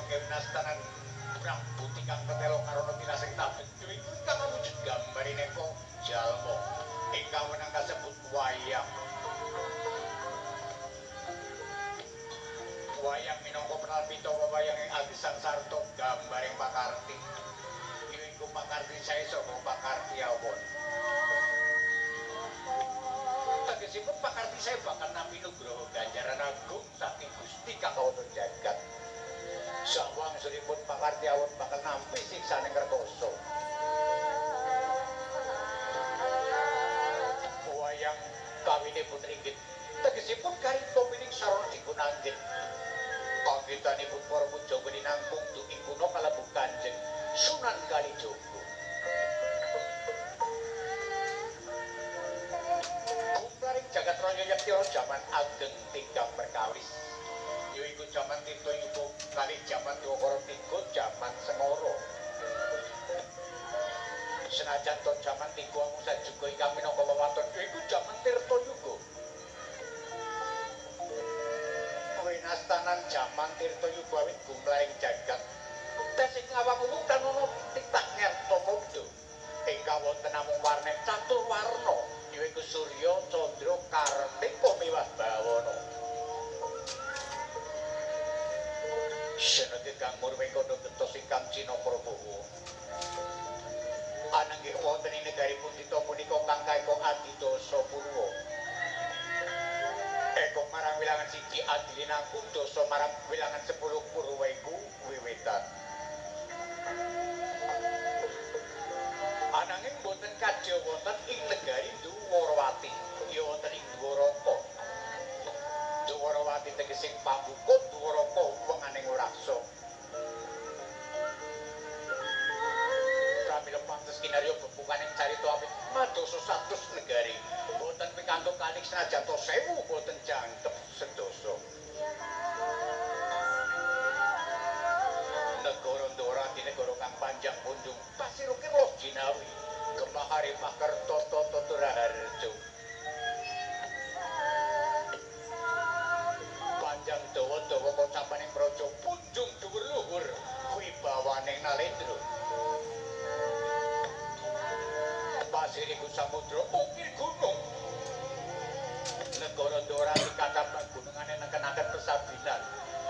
Kewinastanan Prabu Tikang Ketelo Karana tilas ing tabet iku ingkang awujud gambarine eko jalma ingkang wenang kasebut wayang. Wayang minangka pralpita wayang ing agesang sarta gambaring pakarti. Iku pakarti sae saka pakarti awon. Tegesipun pakarti sae bakal nampi nugroho ganjaran agung saking Gusti Kang Kawata Jagat. Sawangsulipun pakarti awon bakal nampi siksaning rekoso. Wayang kawinipun ringgit. Tegesipun karita pining sarana dipun anggit. Anggitanipun para pujangga linangkung ing kuna kalebu Kanjeng Sunan Kalijaga. Gumlaring jagat raya yekti jaman ageng tigang perkawis. Yaiku jaman Tirta Yuga kali jaman Dwakara Tiga jaman Sengara. Senajan to jaman Tiga Amusa juga ingkang minangka wewaton yaiku jaman Tirta Yuga. Winastanan jaman Tirta Yuga awit gumlaring jagat. Tesih ngawang umum tan ana titah ngerta mudha. Ingkang wonten namung warna catur warna yaiku Surya, Candra, Kartika miwah Bawana. Senengke kang murweka gentos ingkang Cina Prabawa. Ananging wonten ing negari Pundita punika kang kaeka Adidasa Purwa. Eko marang wilangan 1 adilinangkung dasa marang wilangan 10 purwa iku wiwitan. Ananging boten kadya wonten ing negari Dwarawati, ya wonten ing Dwaraka. Dwarawati tegese pambuka Dwaraka wenganing raksa. Pramila pantes kinarya bebukaning carita awit madosa 100 negari. Boten pikantuk kalik senajan to 1000 boten jangkep sedasa. Negara Dwarawati negara kang panjang punjung pasir ukir loh jinawi gemahare pakerta tata raharjo. Panjang dawa-dawa kocapaning praja punjung dhuwur luhur wibawaning nalendra. Pasir iku samudra ukir gunung. Negara Dwarawati kathah pagunungane nekenaken pesabinan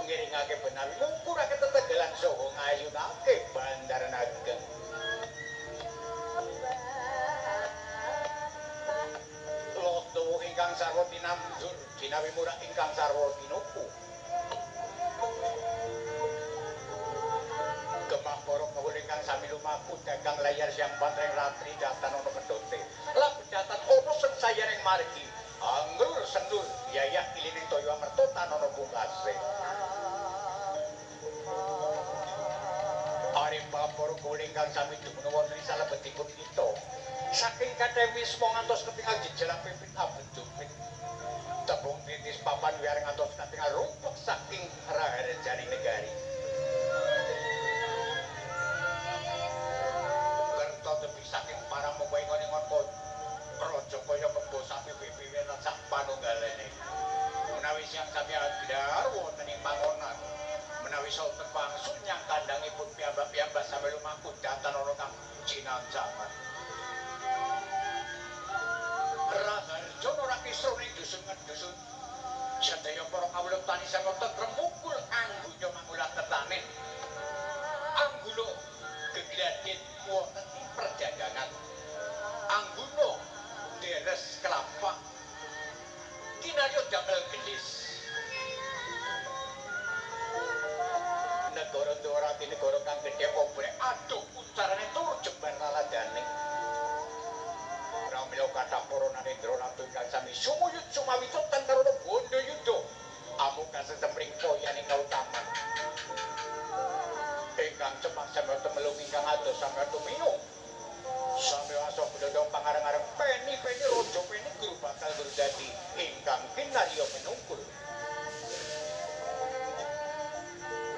ngiringake benawi ngukurake tetegelan saha ngayunake bandaran ageng. Loh tuwuh ingkang sarwa tinamjur jinawi murah ingkang sarwa tinuku. Gemah para kawula ingkang sami lumaku dagang layar siang patreng ratri datan ana kedhote. Lah bedatan ana sensayaning margi. Anglur senur yayah ilining toya amerta tanana pungkase. Arep para kawula ingkang sami dumunung wonten ing salebetipun kita. Saking kathah wisma ngantos ketingal jejelang pipit abejupit. Tebung titis papan wiyar ngantos katingal rumpek saking raharjaning negari. Kerta tebih saking para moko ingon-ingon raja kaya kebo sapi wiwiwe lan sak panunggalane. Menawi siang sami aglar wonten ing pangonan. Menawi sonten wangsul nyang kandhangipun piyambak-piyambak sami lumaku datan ana kang cinancangan. Raharja ora kisruh ning dusun ngedusun. Sedaya para kawula tani sami tentrem mukul anggunya mangulah tetanen. Anggula gegladit wonten ing perdagangan. Angguna deres kelapa kinarya damel gelis. Negara Dwarawati negara kang gedhe obre aduh ucarane tur jembar laladane. Pramila kathah para narendra ratu ingkang sami sumuyut sumawita tan karana bondo yuda amuka sesempring poyaning kautaman. Ingkang cepak sami temelung ingkang adoh sami tuminung. Sami asoh blondong pangareng-areng peni-peni raja peni guru bakal guru dadi ingkang kinarya minungkul.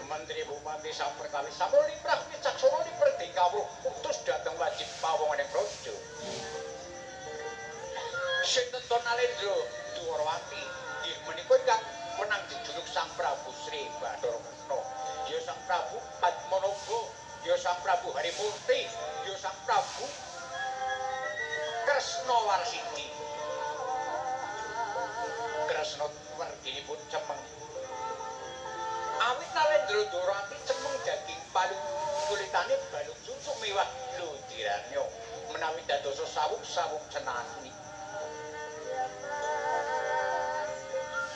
Menteri Bupati saperkawis sampun liprah wicaksana liprah kawruh utus dhateng wajib pawonganing praja. Sinten to Nalendra Dwarawati inggih menika ingkang menang jejuluk Sang Prabu Sri Bathara Kresna. Ya Sang Prabu Padmanabha, ya Sang Prabu Harimurti, ya Sang Prabu Kresna Warsidi. Kresna werdinipun cemeng. Awit Nalendra Dorati cemeng daging palung kulitane balung sumsum mewah ludiranya menawi dadosa sawung-sawung cenani.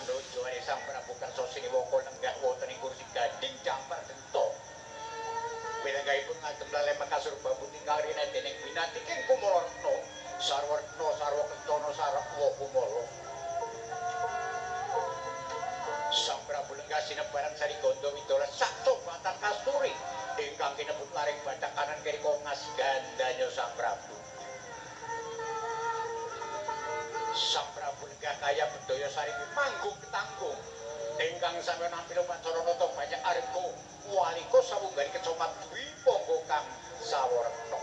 Nujuane Sang Prabu Kersa Siniwaka lenggah wonten ing kursi gading campar gento. Pilenggahipun ngagem lalem kasur bambu tinggal rina dening binatiking Kumala Retna, sarwa retna sarwa kencana sarwa kumala. Sang Prabu lenggah sinebaran sari gandha widara saksobatan kasturi ingkang kinebut laring bathak kanan kiri kongas gandanya Sang Prabu. Sang Prabu lenggah kaya bedaya sari manggung ketanggung ingkang sampeyan nampi upacara nata banyak arga walika sawunggaling kecomat dwipangga kang sawaretna.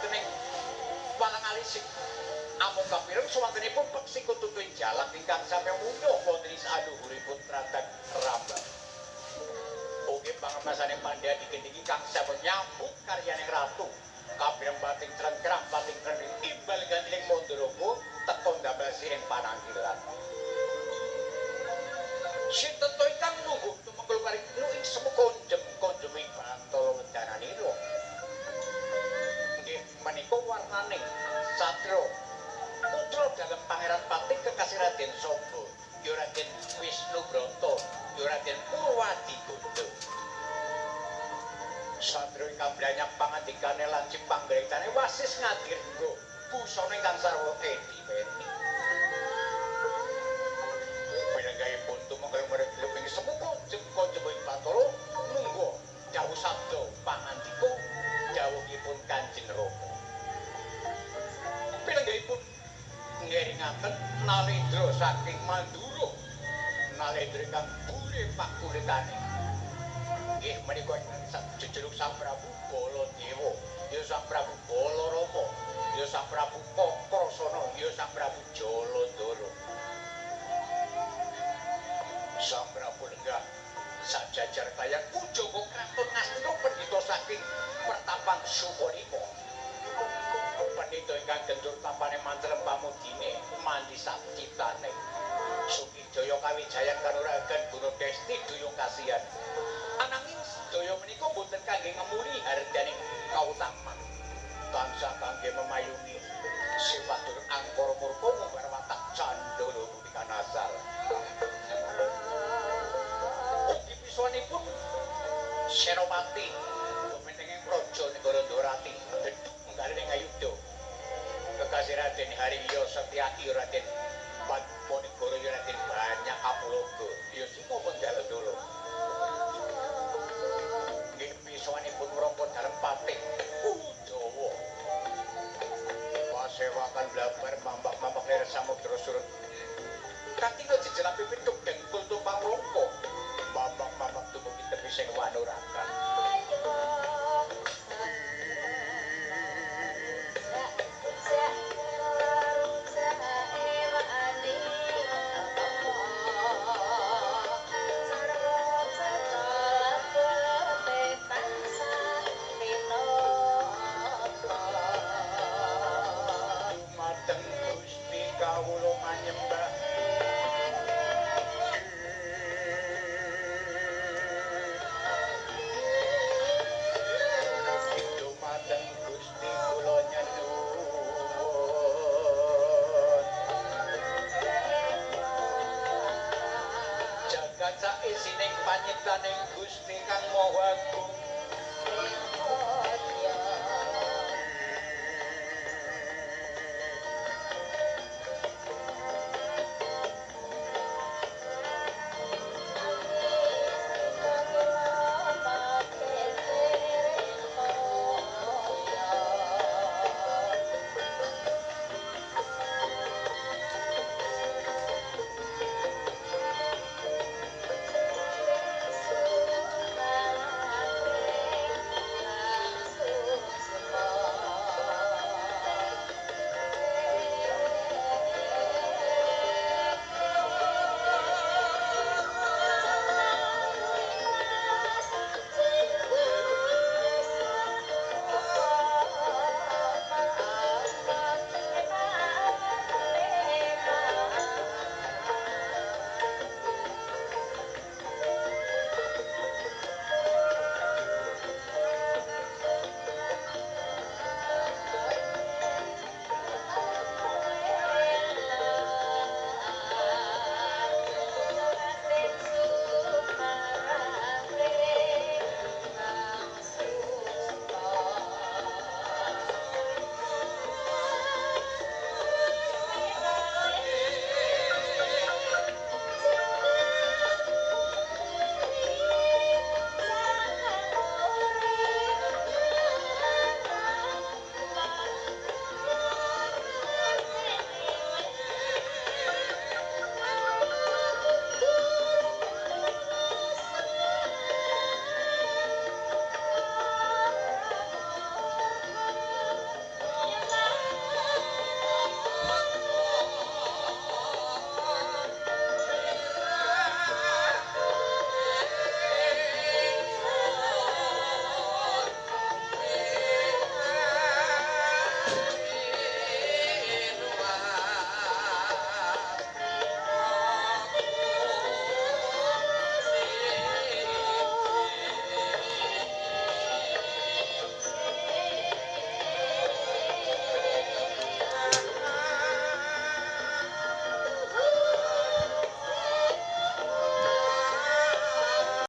Dening walang alisik amung kapireng suwantenipun peksi kututuing jalak ingkang sampeyan munduh wonten ing saluhuripun tratag Rambang. Ugi pangemasane pandya digendhingi kang sampun nyambut karyaning ratu. Kapireng pating trengkrah pating trengking imbal gantiling Mandaraga teka ndamel siring panangkilan. Sinten to ingkang nunggu tumengkul pariklu ing semu konjem konjeming Bathara Wedananira. Nggih menika warnaning satria putra dalem Pangeran Patih kekasih Raden Saba, ya Raden Wisnu Brata, ya Raden Purwadigondo. Satria ingkang blanyak pangandikane lan cipanggrentane wasis ngadirga busana ingkang sarwa edi-wedi. Pilenggahipun tumengkul mreglep ing semu konjem konjeming Bathara munggo dawuh sabda pangandika dawuhipun Kanjeng Rama. Pilenggahipun ngeringaken Nalendra saking Mandura, Nalendra ingkang bure pakulitane. Nggih menika jejeluk Sang Prabu Baladewa, ya Sang Prabu Balarama, ya Sang Prabu Kakrasana, ya Sang Prabu Jalandhara. Sang Prabu lenggah sajajar kaya pujangga kraton Ngastina pendhita saking pertapan Sukalima. Pendhita ingkang gendur tapane mantrem pamudine mandi sacitane. Sukijaya kawijayan kanuragan guna desti duyung kasihan. Ananging sedaya menika boten kangge ngemuri harganing kautaman. Tansah kangge memayungi sifatur angkara murka ngumbar watak candala bumi kanasar. Ugi pisanipun Senopati pemimpin praja negara Ndorati deduk menggaling Ayuda. Kekasih Raden Hariyo Setyaki Raden Padmanegara ya Raden Banyak Apuloga ya Singa Pendalandala. Nggih pisanipun mrapa dalem patih Udawa. Pasewakan blabar mambak-mambak lir samudra surut. Katingal jejelapi pituk dengkul tumpang rongko. Mambak-mambak dumugi tepi sing wanurakan. Dumateng Gusti kawula manyembah. Dumateng Gusti kula nyuwun. Jagat sak isining panyiptaning Gusti Kang Maha Agung.